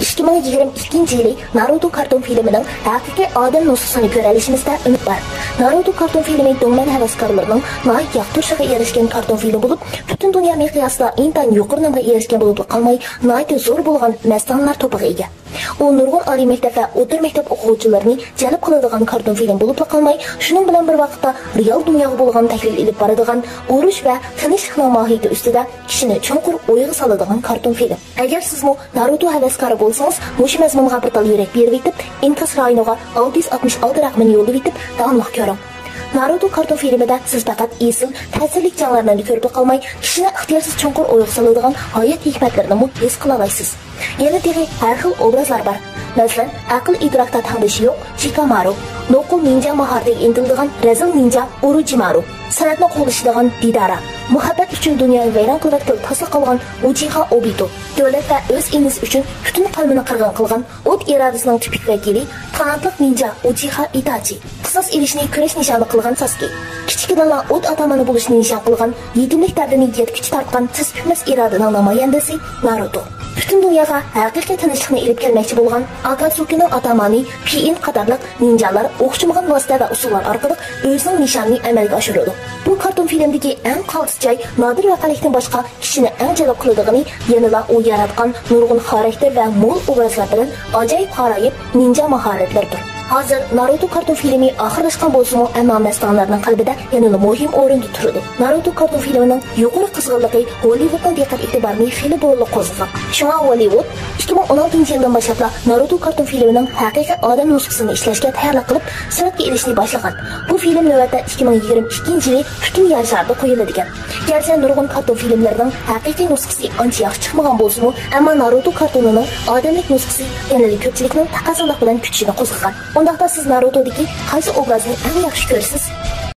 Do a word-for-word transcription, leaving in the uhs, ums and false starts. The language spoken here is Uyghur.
ئىككى مىڭ يىگىرمە ئىككىنچى يىلى نارۇتو كارتون فىلىمىنىڭ ھەقىقىي ئادەم نۇسخىسىنى كۆرەلىشىمىزدە ئۈمىد بار. نارۇتو كارتون فىلىمى دونگمەن ھەۋەسكارلىرىنىڭ ناھايىتى ياقتۇرۇشىغا ئېرىشكەن كارتون فىلىم بولۇپ، پۈتۈن دۇنيا مىقياسىدا ئىنتايىن يۇقىرى نامغا ئېرىشكەن بولۇپلا قالماي، ناھايىتى زور بولغان مەستانىلەر توپىغا ئىگە. ئۇ نۇرغۇن ئالىي مەكتەپ ۋە ئوتتۇرا مەكتەپ ئوقۇغۇچىلىرىنى جەلپ قىلىدىغان كارتون فىلىم بولۇپلا قالماي، شۇنىڭ بىلەن بىر ۋاقىتتا رېئال دۇنياغا بولغان تەھلىل ئېلىپ بارىدىغان، ئۇرۇش ۋە تىنچلىقنىڭ ماھىيىتى ئۈستىدە كىشىنى چوڭقۇر ئويغا سالىدىغان كارتون فىلىم. ئەگەر سىزمۇ نارۇتو ھەۋەسكارى بولسىڭىز، مۇشۇ مەزمۇنغا بىر تال يۈرەك بېرىۋېتىپ، ئىنكاس رايونىغا ئالتە يۈز ئاتمىش ئالتە رەقىمىنى يوللىۋېتىپ، داۋاملىق كۆرۈڭ. نارۇتو كارتون فىلىمىدە سىز پەقەت ئېسىل، تەسىرلىك جەڭلەرنى كۆرۈپلا قالماي، كىشىنى ئىختىيارسىز چوڭقۇر ئويغا سالىدىغان ھايات ھېكمەتلىرىنىمۇ ھېس قىلالايسىز. يەنە تېخى ھەر خىل ئوبرازلار بار. مەسىلەن، ئەقىل-ئىدراكتا تەڭدىشى يوق شىكامارۇ، نوقۇل نىنجا ماھارىتىگە ئىنتىلىدىغان رەزىل نىنجا ئوروجىمارۇ، سەنئەتنى قوغلىشىدىغان دىدارا، مۇھەببەت ئۈچۈن دۇنيانى ۋەيران قىلىۋەتكىلى تاسلا قالغان ئۇچىخا ئوبىتو، دۆلەت ۋە ئۆز ئىنىسى ئۈچۈن پۈتۈن قەۋمىنى قىرغىن قىلغان ئوت ئىرادىسىنىڭ تىپىك ۋەكىلى، قاناتلىق نىنجا ئۇچىخا ئىتاچى، قىساس ئېلىشنى كۈرەش نىشانى قىلغان ساسكى، كىچىكىدىنلا ئوت ئاتامانى بولۇشنى نىشان قىلغان، يېتىملىك دەردىنى يەتكۈچە تارتقان تىز پۈكمەس ئىرادىنىڭ نامايەندىسى نارۇتو. پۈتۈن دۇنياغا ھەقىقىي تىنچلىقنى ئېلىپ كەلمەكچى بولغان ئاكاتسۇكىنىڭ ئاتامانى پىئىن قاتارلىق نىنجالار ئوخشىمىغان ۋاسىتە ۋە ئۇسۇللار ئارقىلىق ئۆزىنىڭ نىشانىنى ئەمەلگە ئاشۇرىدۇ. بۇ كارتون فىلىمدىكى ئەڭ قالتىس جاي، نادىر ۋەقەلىكتىن باشقا كىشىنى ئەڭ جەلپ قىلىدىغىنى يەنىلا ئۇ ياراتقان نۇرغۇن خاراكتېر ۋە مول ئوبرازلار بىلەن ئاجايىپ غارايىپ نىنجا ماھارەتلىرىدۇر. ھازىر نارۇتو كارتون فىلىمى ئاخىرلاشقان بولسىمۇ، ئەمما مەستانىلەرنىڭ قەلبىدە يەنىلا مۇھىم ئورۇندا تۇرىدۇ. نارۇتو كارتون فىلىمىنىڭ يۇقىرى قىزغىنلىقى گوللىۋۇدنىڭ دىققەت ئېتىبارىنى خېلى بۇرۇنلا قوزغىغان. شۇڭا گوللىۋۇد ئىككى مىڭ ئون ئالتىنچى يىلدىن باشلاپلا نارۇتو كارتون فىلىمىنىڭ ھەقىقىي ئادەم نۇسخىسىنى ئىشلەشكە تەييارلىق قىلىپ، سۈرەتكە ئېلىشنى باشلىغان. بۇ فىلىم نۆۋەتتە ئىككى مىڭ يىگىرمە ئىككىنچى يىلى پۈتۈن يەر شارىدا قويۇلىدىكەن. گەرچە نۇرغۇن كارتون فىلىملىرىنىڭ ھەقىقىي نۇسخىسى ئانچە ياخشى چىقمىغان بولسىمۇ، ئەمما نارۇتو كارتونىنىڭ ئادەملىك نۇسخىسى يەنىلا كۆپچىلىكنىڭ تەقەززالىق بىلەن كۈتۈشىنى قوزغىغان. ئۇنداقتا سىز نارۇتودىكى قايسى ئوبرازنى ئەڭ ياخشى كۆرىسىز؟